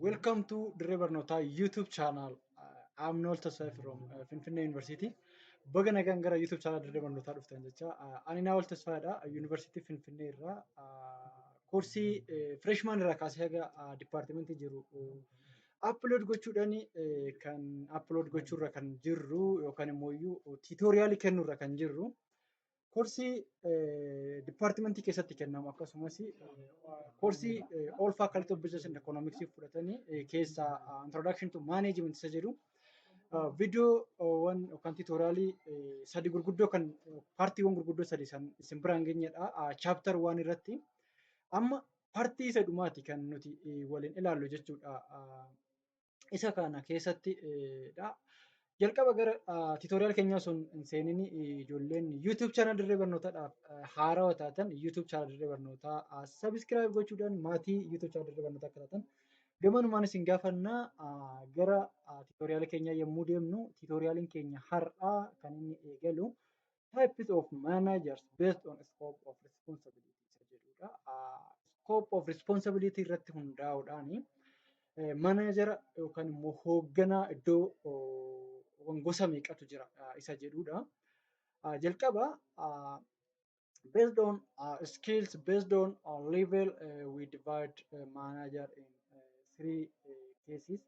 Welcome to Dirree Barnootaa YouTube channel. I'm Noel Tasfaye from Finfinnee University. Baga nagaan gara YouTube channel Dirree Barnootaa dhuftan jecha. Ani Naawol Tasfaayedha. University Finfinnee irraa koorsii freshman irraa kaasee haga departmentii jiru upload gochuudhaan, kan upload gochuurra kan jirru yookaan immoo iyyuu tutorialii kennuurra kan jirru, koorsii departmentii keessatti kennamu, akkasumas koorsii all faculty of business and economics fudhatanii keessaa introduction to management isa jedhu viidiyoowwan yookaan tutorialii sadi gurguddoo, kan partiiwwan gurguddoo sadi isin biraan geenyedha. Chapter waan irratti amma partii isa dhumaati kan nuti waliin ilaallu jechuudha. Isa kana keessatti dha. Jalqaba gara tutorial keenyaa osoo hin seenin, ijoolleen YouTube channel Dirree Barnootaadhaaf haarawaa taatan YouTube channel Dirree Barnootaa subscribe gochuudhaan maatii YouTube channel Dirree Barnootaa akka taatan gamanumaan isin gaafannaa. Gara tutoriala keenyaa yommuu deemnu, tutorialiin keenya har'aa kan inni eegalu types of managers based on scope of responsibility isa jedhudha. Scope of responsibility irratti hundaa'uudhaan managera yookaan immoo hoogganaa iddoo gosa meeqatu jira isa jedhudha. Jalqaba based on skills, based on level, we divide manager in three cases.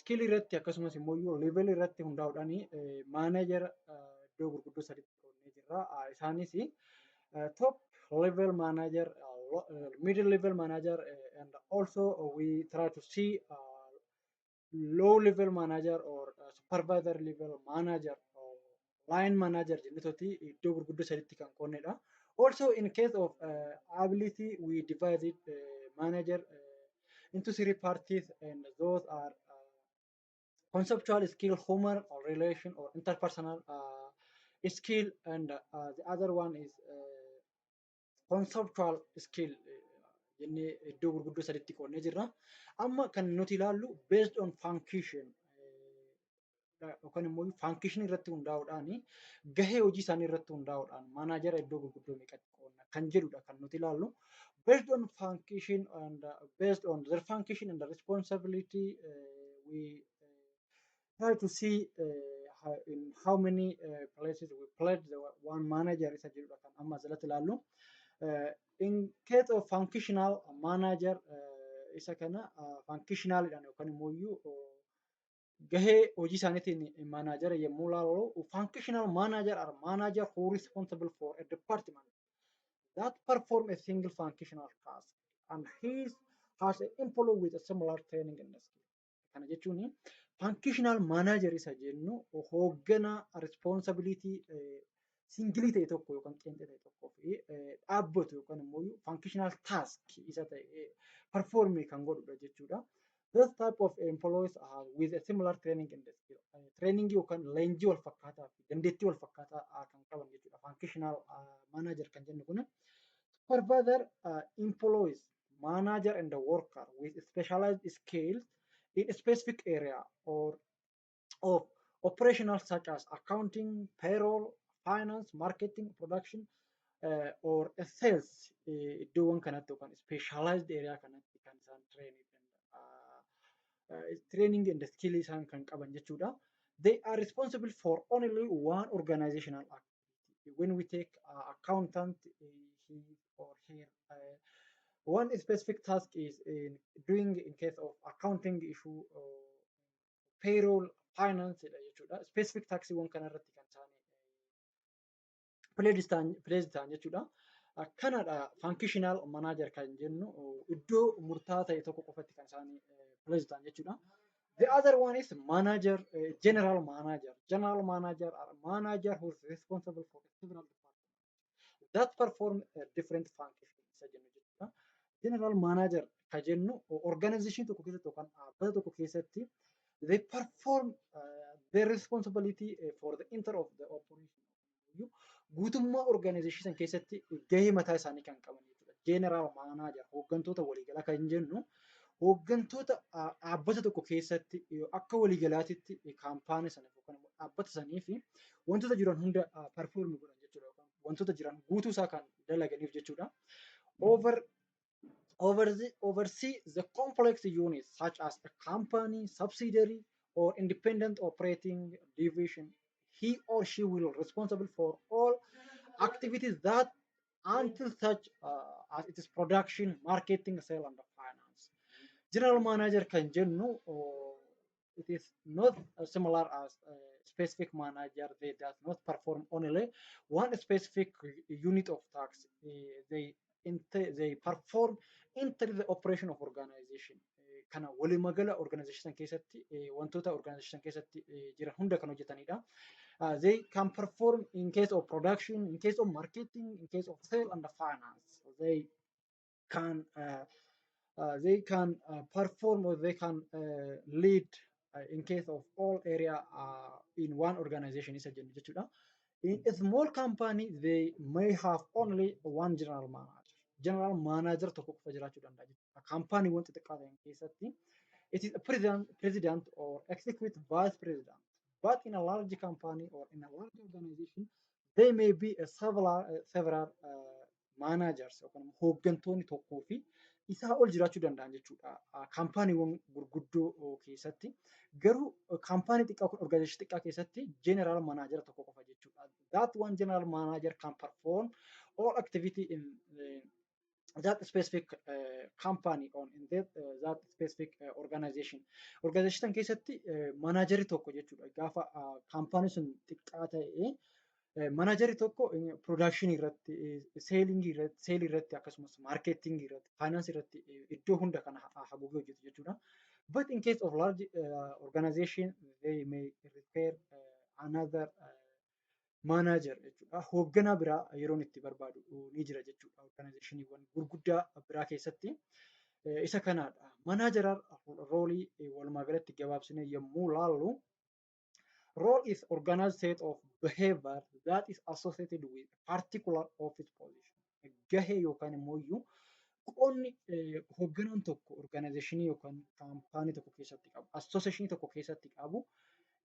Skill irratti akkasumas immoo level irratti hundaa'uudhaan manager iddoo gurguddoo sadiitti qoodnee jirra. Isaanis top level manager, middle level manager, and also we try to see low level manager or supervisor level manager or line manager jennetoti iddoo gurguddoo sadiitti kan qoonnedha. Also, in case of ability, we divide manager into three parties, and those are conceptual skill, human or relation or interpersonal skill, and the other one is conceptual skill jennee iddoo gurguddoo saditti qoodnee jirra. Amma kan nuti ilaallu based on function yookaan immoo function irratti hundaa'uudhaan, gahee hojii isaanii irratti hundaa'uudhaan managera iddoo gurguddoo meeqatti qoodna kan jedhudha kan nuti ilaallu. Based on function and based on their function and the responsibility, we try to see in how many places we played the one manager isa jedhudha kan amma asirratti ilaallu. In case of functional manager, isa kana functionalidhaan yookaan immoo iyyuu gahee hojii isaaniitiin managera yommuu ilaallu, functional manager are manager who responsible for a department that perform a single functional task and he has an employee with a similar training and skill. Kana jechuun functional manager isa jennu hoogganaa responsibility single ta'e tokko yookaan qeenxee ta'e tokkoo fi dhaabbatu yookaan immoo functional task isa ta'e perform kan godhudha jechuudha. This type of employees are with a similar training and skill. Training yookaan leenjii wal fakkaataa fi dandeettii wal fakkaataa kan qaban jechuudha. Functional manager kan jennu kun. Supervisor employees, manager and the worker with specialized skills in a specific area or of operational such as accounting, payroll, finance, marketing, production, or sales, iddoowwan kanatti yookaan specialized area kanatti kan isaan training and skill isaan kan qaban jechuudha. They are responsible for only one organizational activity. When we take accountant, he or her one specific task is in doing in case of accounting issue, payroll, finance jechuudha. Specific taskiiwwan kanarratti kan isaan place ta'an jechuudha. Kanadha functional manager kan jennu, iddoo murtaa'aa ta'e tokko qofatti kan isaan place ta'an jechuudha. The other one is manager, general manager. General manager are manager who is responsible for several departments that perform different functions isa jennu jechuudha. General manager kan jennu organization tokko keessatti yookaan dhaabbata tokko keessatti they perform their responsibility for the enter of the operation. Guutummaa organization san keessatti gahee mataa isaanii kan qaban jechuudha. General manager, hooggantoota waliigalaa kan jennu, hooggantoota dhaabbata tokko keessatti akka waliigalaatitti kaampaanii sana yookaan immoo dhaabbata sanii fi wantoota jiran hunda perform godhan jechuudha. Wantoota jiran guutuu isaa kan dalaganiif jechuudha. Over Oversee the complex units such as a company, subsidiary, or independent operating division. He or she will responsible for all activities that until such as it is production, marketing, sale, and finance. General manager kan jennu, it is not similar as a specific manager. They does not perform only one specific unit of task. They perform enter the operation of organization. Kana walumaa organization keessatti wantoota organization keessatti jiran hunda kan hojjetanidha. They can perform in case of production, in case of marketing, in case of sale and finance. They can perform or they can lead in case of all area in one organization isa jennu jechuudha. In a small company, they may have only one general manager. General manager tokko qofa jiraachuu danda'a jechuudha. Kaampaaniiwwan xixiqqaa ta'an keessatti it is a president or executive vice president. But in a large company or in a large organization, they may be a several managers yookaan hooggantoonni tokkoo fi isaa ol jiraachuu danda'an jechuudha. Kaampaaniiwwan gurguddoo keessatti. Garuu kaampaanii xiqqaa kun organization xiqqaa keessatti general manager tokko qofa jechuudha. That one general manager can perform all activity in that specific company or in that specific organization. Organization keessatti managerri tokko jechuudha. Gaafa kaampaanii sun xiqqaa ta'e, managerri tokko production irratti, selling irratti, sale irratti, akkasumas marketing irratti, finance irratti iddoo hunda kana haguugee hojjetu jechuudha. But in case of large organization, they may require another manager jechuudha. Hoogganaa biraa yeroon itti barbaadu ni jira jechuudha. Organizationiiwwan gurguddaa biraa keessatti isa kanaadha. Managerial role walumaa galatti gabaabsinee yommuu laallu, role is organized set of behavior that is associated with a particular office position. Gahee yookaan immoo iyyuu qoonni hoogganaan tokko organizationii yookaan kaampaanii tokko keessatti qabu, associationii tokko keessatti qabu,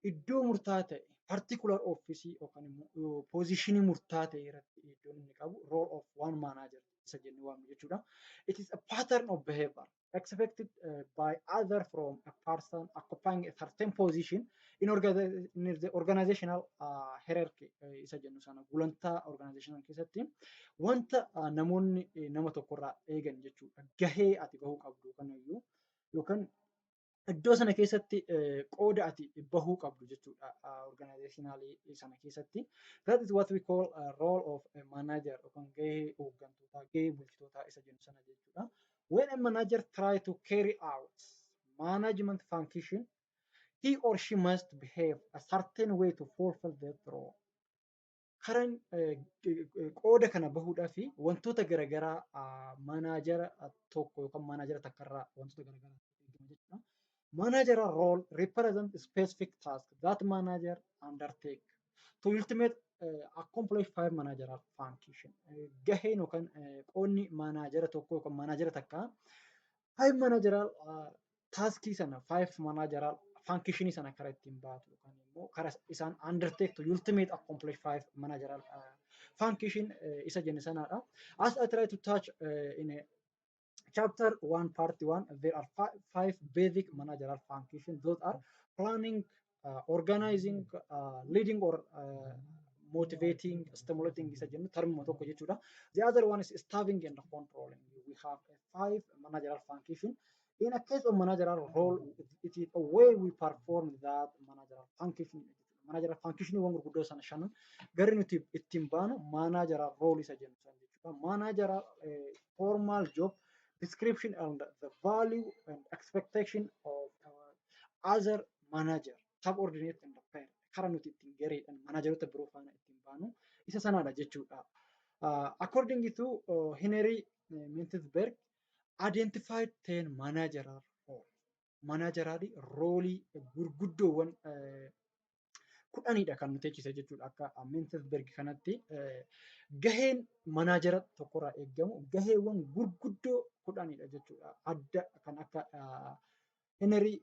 iddoo murtaa'aa ta'e, particular office yookaan immoo positionii murtaa'aa ta'e irratti iddoon inni qabu, role of one manager isa jennee waamnu jechuudha. It is a pattern of behavior expected by other from a person occupying a certain position in the organizational hierarchy isa jennu sana, gulantaa organizational keessatti wanta namoonni nama tokkorraa eegan jechuudha. Gahee ati bahuu qabdu kanayyuu yookaan iddoo sana keessatti qooda ati bahuu qabdu jechuudha organizationalii sana keessatti. That is what we call a role of a manager yookaan gahee hooggantootaa, gahee bulchitootaa isa jennu sana jechuudha. When a manager try to carry out management function, he or she must behave a certain way to fulfill that role. Karaan qooda kana bahuudhaaf wantoota garaagaraa manager tokko yookaan manager takkarraa wantoota garaagaraa eegama jechuudha. Managerial role represent specific task that manager undertake to ultimate accomplish five managerial function. Gaheen yookaan qoodni manager tokko yookaan manager takkaa five managerial taskii sana, five managerial functionii sana karaa ittiin baatu yookaan immoo karaa isaan undertake to ultimate accomplish five managerial function isa jenne sanaadha. As I try to touch in a chapter 1 part 1, there are five basic managerial functions. Those are planning, organizing, leading or motivating, stimulating isa jennu termuma tokko jechuudha. The other one is staffing and controlling. We have a five managerial function. In a case of managerial role, it is a way we perform that managerial function. Managerial function waan gurguddoo sana shanan garri nuti ittiin baanu managerial role isa jennu sana jechuudha. Managerial formal job description and the value and expectation of other manager, subordinate and peer, karaa nuti ittiin gareedhaan manageroota biroo faana ittiin baanu isa sanaadha jechuudha. According to Henry Mintzberg, identified 10 managerial role. Managerial roolii gurguddoowwan 10dha kan nuti jechise jechuudha. Akka Mintzberg kanatti gaheen manager tokkorraa eeggamu gaheewwan gurguddoo 10dha jechuudha. Adda kan akka Henry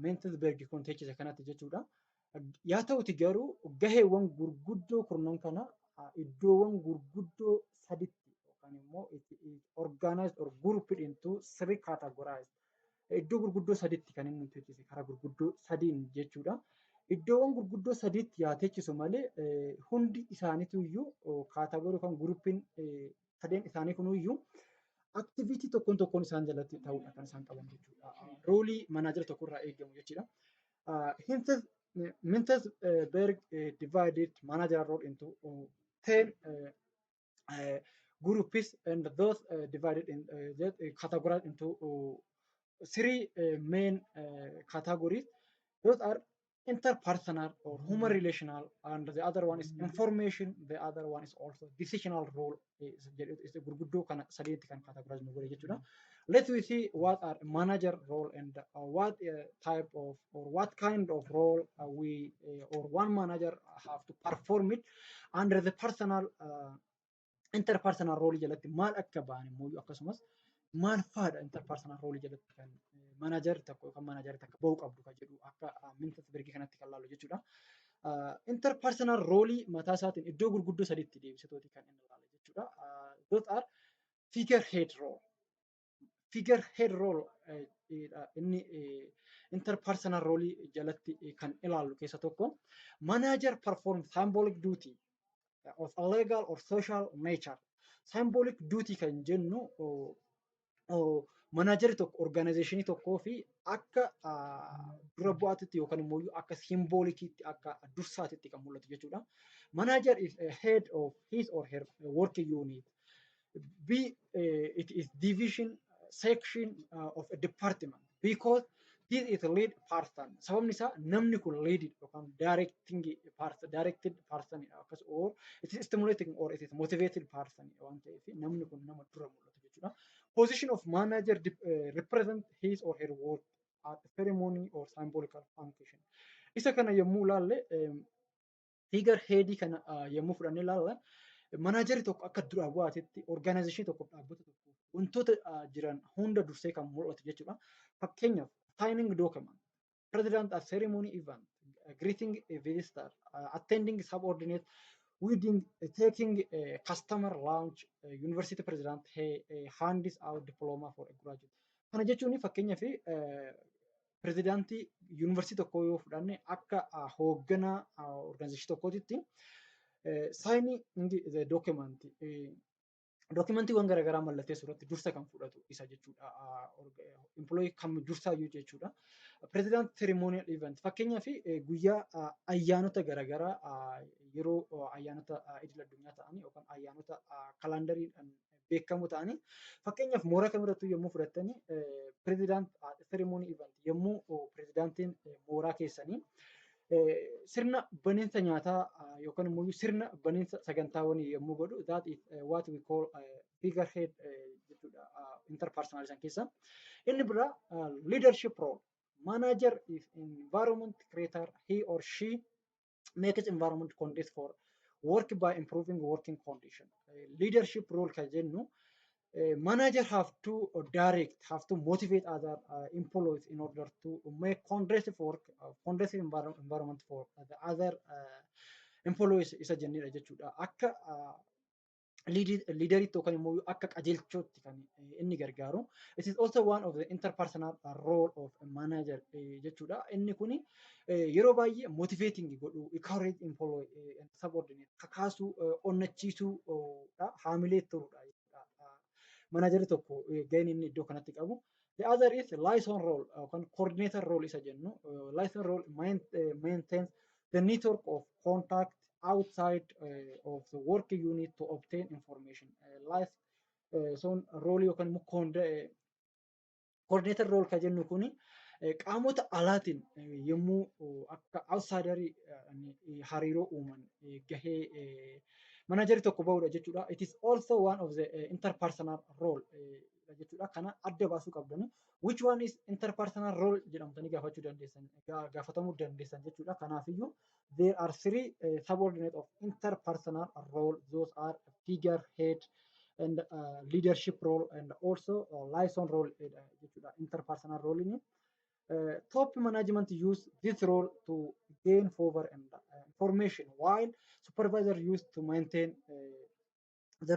Mintzberg kun teechise kanatti jechuudha. Yaa ta'uti garuu gaheewwan gurguddoo kurnan kana iddoowwan gurguddoo saditti yookaan yookaan immoo it is organized or grouped into three categories. Iddoo gurguddoo sadiitti kan inni teechisu, karaa gurguddoo sadiin jechuudha. Iddoowwan gurguddoo sadiitti yaa teechisu malee, hundi isaaniitu iyyuu category yookaan groupiin sadeen isaanii kunuyyuu activity tokkoon tokkoon isaan jalatti ta'uudha kan isaan qaban jechuudha. Roleii managera tokkorraa eegamu jechuudha. Mintzberg divided managerial role into 10 groups, and those divided in that, categorized into three main categories. Those are interpersonal or human relational, and the other one is information, the other one is also decisional role. Is gurguddoo kana sadiitti kan categorize nu godhe jechuudha. Let we see what are manager role and what type of or what kind of role we or one manager have to perform it under the personal interpersonal role jalatti maal akka ba'an immoo, akkasumas maal faadha interpersonal role jalatti kan managerri tokko yookaan managerri takka ba'uu qabdu kan jedhu akka Mintzbergii kanatti kan laallu jechuudha. Interpersonal role mataa isaatiin iddoo gurguddoo sadiitti deebisitooti kan inni ilaalu jechuudha. Those are figurehead role. Figurehead role inni interpersonal role jalatti kan ilaallu keessa tokko, manager perform symbolic duty of a legal or social nature. Symbolic duty kan jennu, managerri tokko organizationii tokkoo fi akka dura bu'aatitti yookaan immoo akka symboliciitti, akka dursaatitti kan mul'atu jechuudha. Manager is a head of his or her working unit. Be it is division, section of a department, because this is a lead person. Sababni isaa namni kun lead yookaan directing person, directed person akkas, or it is stimulating or it is motivated person waan ta'eef, namni kun nama dura mul'atu jechuudha. Position of manager represent his or her work at ceremony or symbolical function. Isa kana yommuu ilaalle, figure headii kana yommuu fudhannee ilaalle, managerri tokko akka dura bu'aatitti organizationii tokko, dhaabbata tokko, wantoota jiran hunda dursee kan mul'atu jechuudha. Fakkeenyaaf, signing document, president at ceremony event, greeting a visitor, attending subordinate wedding, taking a customer lunch, university president hands out diploma for a graduate. Kana jechuun, fakkeenyaaf, pirezidaantii yuunivarsiitii tokkoo yoo fudhanne, akka hoogganaa organizationii tokkootitti signing the document, documentiiwwan garaagaraa mallatteessuu irratti dursa kan fudhatu isa jechuudha. Employee kam dursaayyuu jechuudha. President ceremonial event, fakkeenyaaf, guyyaa ayyaanota garaagaraa, yeroo ayyaanota idil addunyaa ta'anii yookaan ayyaanota calendariidhaan beekamoo ta'anii, fakkeenyaaf, mooraa kamirrattuu yommuu fudhattanii, president ceremony event, yommuu pirezidaantiin mooraa keessanii sirna baniinsa nyaataa yookaan immoo sirna baniinsa sagantaawwanii yommuu godhu, that is what we call figurehead jechuudha interpersonal isaan keessa. Inni biraa leadership role. Manager is environment creator. He or she makes environment conducive for work by improving working condition. Leadership role kan jennu, manager have to direct, have to motivate other employees in order to make conducive work, conducive environment for the other employees isa jennedha jechuudha. Akka leaderiitti yookaan immoo akka qajeelchootti kan inni gargaaru. It is also one of the interpersonal role of a manager jechuudha. Inni kuni yeroo baay'ee motivating godhuu, encourage employee and subordinate, kakaasuu, onnachiisuudha, haamilee turuudha jechuudha. Managerri tokko gaheen inni iddoo kanatti qabu. The other is liaison role yookaan coordinator role isa jennu. Liaison role maintains the network of contact outside of the work unit to obtain information. Liaison role yookaan immoo coordinator role kan jennu kuni qaamota alaatiin yommuu akka outsiderii hariiroo uuman gahee managerri tokko bahudha jechuudha. It is also one of the interpersonal role jechuudha. Kana adda baasuu qabdani. Which one is interpersonal role jedhamtanii gaafachuu dandeessan, gaafatamuu dandeessan jechuudha. Kanaafiyyuu there are three subordinate of interpersonal role. Those are figurehead and leadership role and also liaison role jechuudha. Interpersonal role inni. Top management use this role to gain favor and information, while supervisor use to maintain The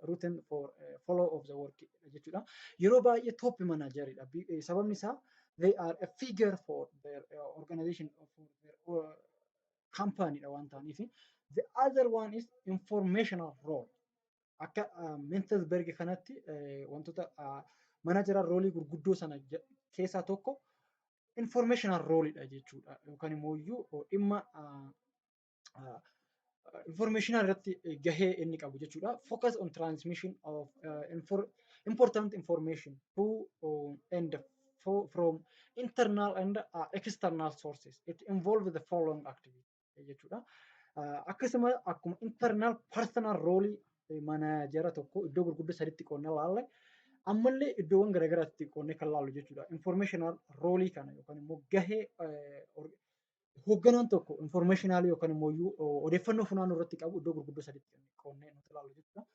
routine for follow of the work jechuudha. Yeroo baay'ee top manageridha. Sababni isaa they are a figure for their organization, for their company dha waan ta'aniif. The other one is informational role. Akka Mintzberg kanatti wantoota managerial roolii gurguddoo sana keessaa tokko informational roolidha jechuudha. Yookaan immoo iyyuu dhimma informational irratti gahee inni qabu jechuudha. Focus on transmission of important information to and from internal and external sources. It involves the following activity jechuudha. Akkasuma akkuma internal personal roolii manager tokko iddoo gurguddoo saditti qoonnee ilaalle, ammallee iddoowwan garaagaraatti qoonnee kan laallu jechuudha. Informational roolii kana yookaan immoo gahee hoogganaan tokko informational yookaan immoo odeeffannoo funaanuu irratti qabu iddoo gurguddoo saditti qoonnee nuti ilaallu jechuudha.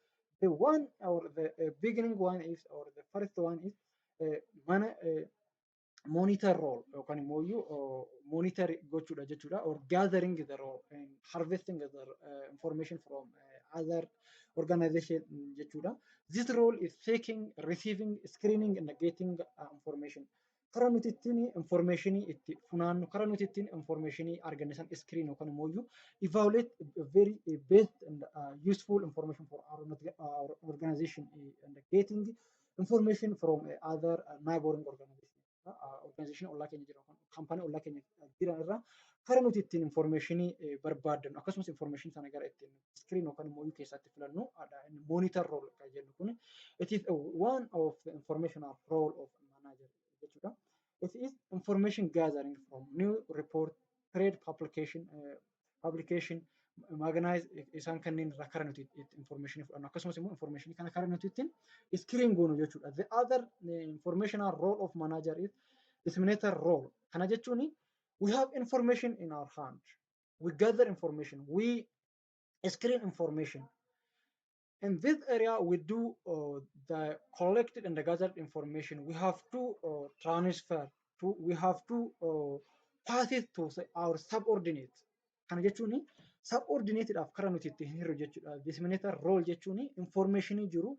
The one or the beginning one is, or the first one is, mana monitor role yookaan immoo monitor gochuudha jechuudha, or gathering the role and harvesting the information from other organization jechuudha. This role is taking, receiving, screening and getting information. Karaa nuti ittiin informationii itti funaannu, karaa nuti ittiin informationii arganne san screen yookaan immoo evaluate very best and useful information for our organization and getting information from other neighboring organization. Organization ollaa keenya jiran, kaampaanii ollaa keenya jiran irraa karaa nuti ittiin informationii barbaaddannu, akkasumas information sana gara ittiin screen yookaan immoo keessatti filannu monitor role kan jennu kun, it is one of the informational role of manager jechuudha. It is information gathering from new report, trade publication, magazine, isaan kanneen irraa karaa nuti itti information fudhannu, akkasumas immoo information kana karaa nuti ittiin screen goonu jechuudha. The other informational role of manager is disseminator role. Kana jechuun we have information in our hand. We gather information. We screen information. In this area, we do the collected and the gathered information. We have to transfer to, we have to pass it to our subordinate. Kana jechuun subordinateedhaaf karaa nuti ittiin hirru jechuudha. Disseminator role jechuun informationii jiru,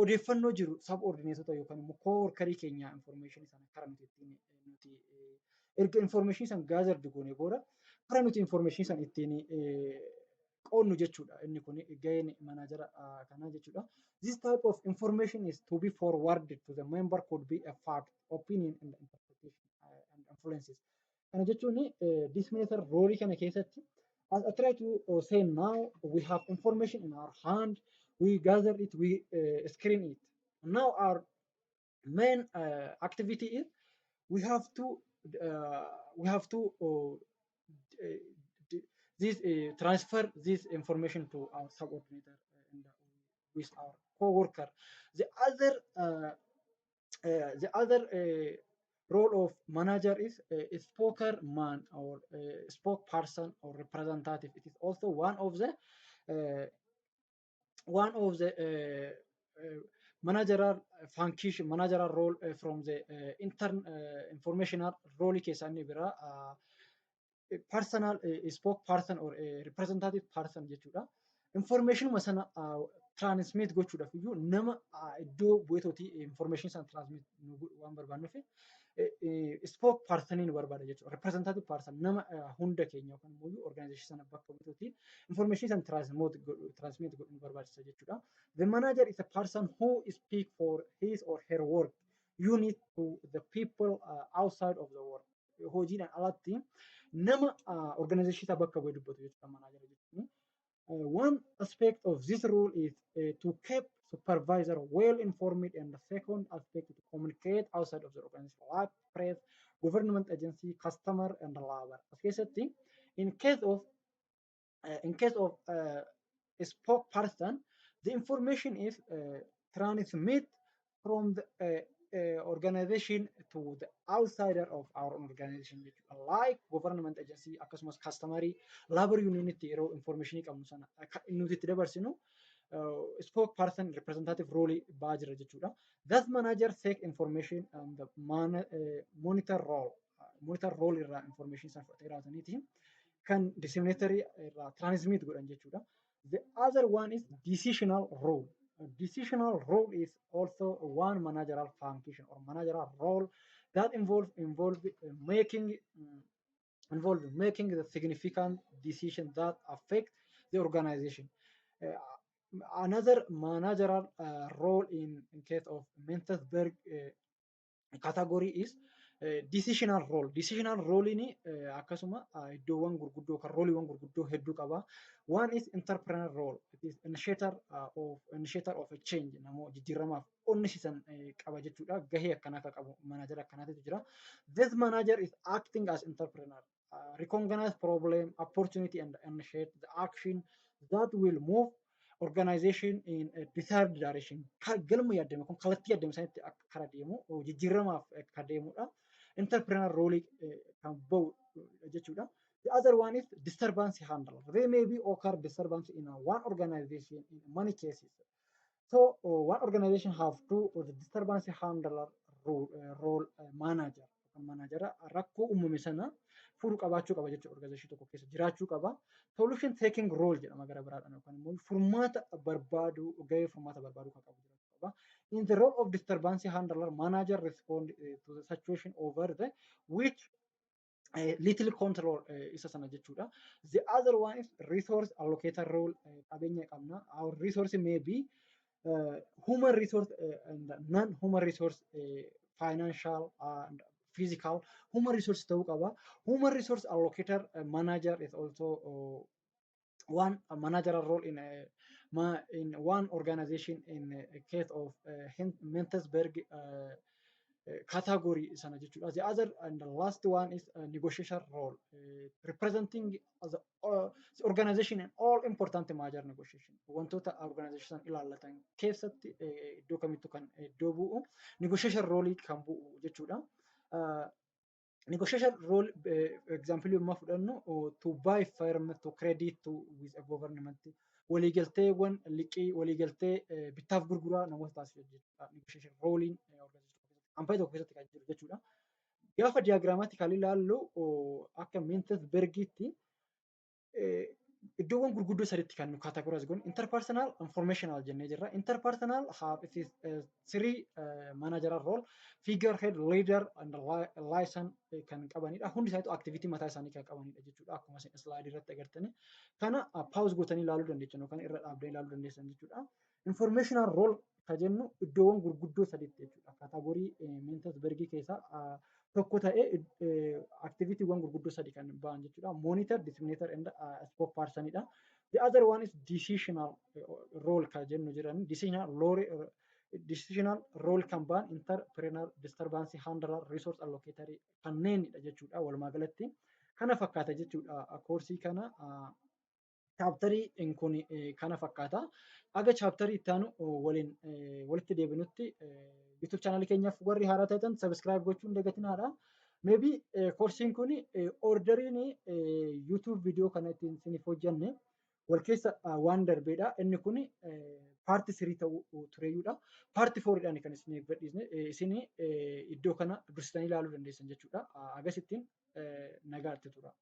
odeeffannoo jiru subordinateota yookaan immoo co-workerii keenya informationii sana karaa nuti ittiin nuti erga informationii sana gathered goone booda karaa nuti informationii sana ittiin qoodnu jechuudha. Inni kun gaheen manager kanaa jechuudha. This type of information is to be forwarded to the member could be a fact, opinion and interpretation and influences. Kana jechuun disseminator role kana keessatti, as I try to say now, we have information in our hand, we gather it, we screen it. Now our main activity is we have to this transfer this information to our subordinate and with our co-worker. The other role of manager is a spokesman or a spokesperson or representative. It is also one of the managerial function, managerial role from the intern informational role keessaa inni biraa personal spokesperson or representative person jechuudha. Informationuma sana transmit gochuudhaaf iyyuu nama iddoo bu'eetootii information sana transmit nu godhu waan barbaannuuf spokespersonii nu barbaada jechuudha. Representative person nama hunda keenya yookaan immoo organization sana bakka bu'eetootii information sana transmit godhu nu barbaachisa jechuudha. The manager is a person who speak for his or her work unit to the people outside of the work. Hojiidhaan alatti nama organization isaa bakka bu'ee dubbatu jechuudha manager jechuun. One aspect of this role is to keep supervisor well informed, and the second aspect to communicate outside of the organization like press, government agency, customer and labor. As keessatti in case of a spokesperson, the information is transmit from the organization to the outsider of our organization jechuudha. Like government agency, akkasumas customerii, labor unionitti yeroo informationii qabnu sana nuti itti dabarsinu spokesperson representative role ba'aa jira jechuudha. That manager take information and the monitor role irraa information sana fudhatee raawwataniiti kan disseminatory irraa transmit godhan jechuudha. The other one is decisional role. Decisional role is also one managerial function or managerial role that involve making the significant decision that affect the organization. Another managerial role in case of Mintzberg category is decisional role. Decisional role inni akkasuma iddoowwan gurguddoo kan rooliiwwan gurguddoo hedduu qaba. One is entrepreneur role. It is initiator of a change. Namoo jijjiiramaaf onnisiisan qaba jechuudha. Gahee akkanaa kan qabu manager akkanaatu jira. This manager is acting as entrepreneur. Recognize problem, opportunity and initiate the action that will move organization in a desired direction. Galma yaadame kun kallattii yaadame sanitti akka kara deemu jijjiiramaaf akka deemudha. Entrepreneur role kan bahu jechuudha. The other one is disturbance handler. There may be occur disturbance in one organization in many cases. So one organization have two the disturbance handler role, manager. Manager rakkoo uumame sana furuu qabaachuu qaba jechuudha, organization tokko keessa jiraachuu qaba. Solution taking role jedhama gara biraadhaan, yookaan immoo furmaata barbaaduu, gahee furmaata barbaaduu kan qabu jiraachuu qaba. In the role of disturbance handler, manager respond to the situation over the which little control isa sana jechuudha. The other one is resource allocator role. Qabeenya qabna. Our resource may be human resource and non-human resource, financial and physical human resource ta'uu qaba. Human resource allocator manager is also one managerial role in one organization in a case of Mintzberg category sana jechuudha. The other and the last one is negotiation role, representing the organization in all important major negotiation. Wantoota organization ilaallatan keessatti iddoo kamittuu kan iddoo bu'u negotiation role kan bu'u jechuudha. Negotiation role example yommuu fudhannu, to buy firm, to credit to with a government, waliigalteewwan liqii, waliigaltee bittaaf gurguraa namoota taasisu jechuudha. Negotiation rooliin kaampaanii tokko keessatti kan jiru jechuudha. Gaafa diagrammatically ilaallu, akka Mintzbergiitti iddoowwan gurguddoo sadiitti kan nu categorize goonu interpersonal, informational jennee jirra. Interpersonal have it is three managerial role: figurehead, leader and liaison kan qabanidha. Hundi isaaniitu activity mataa isaanii kan qabanidha jechuudha. Akkuma isin slide irratti agartani. Kana pause gootanii ilaaluu dandeessan yookaan irra dhaabdanii ilaaluu dandeessan jechuudha. Informational role kan jennu iddoowwan gurguddoo sadiitti jechuudha. Category Mintzbergii keessaa tokko ta'ee activitywwan gurguddoo sadi kan ba'an jechuudha. Monitor, disseminator and spokespersonidha. The other one is decisional role kan jennu jiran. Decisional role kan ba'an entrepreneur, disturbance handler, resource allocator kanneenidha jechuudha walumaa galatti. Kana fakkaata jechuudha koorsii kana. Chapterii kun kana fakkaata. Aga chapterii itti aanu waliin walitti deebinutti, YouTube channelii keenyaaf warri haaraa ta'an subscribe gochuun dagatinaadha. Maybe koorsiin kun orderiin YouTube viidiyoo kana ittiin isiniif hojjenne wal keessa waan darbeedha. Inni kun part 3 ta'uu tureyyuudha. Part 4dhaan kan isiniif gadhiisne, isin iddoo kana dursitanii ilaaluu dandeessan jechuudha. Agasittiin nagaatti tura.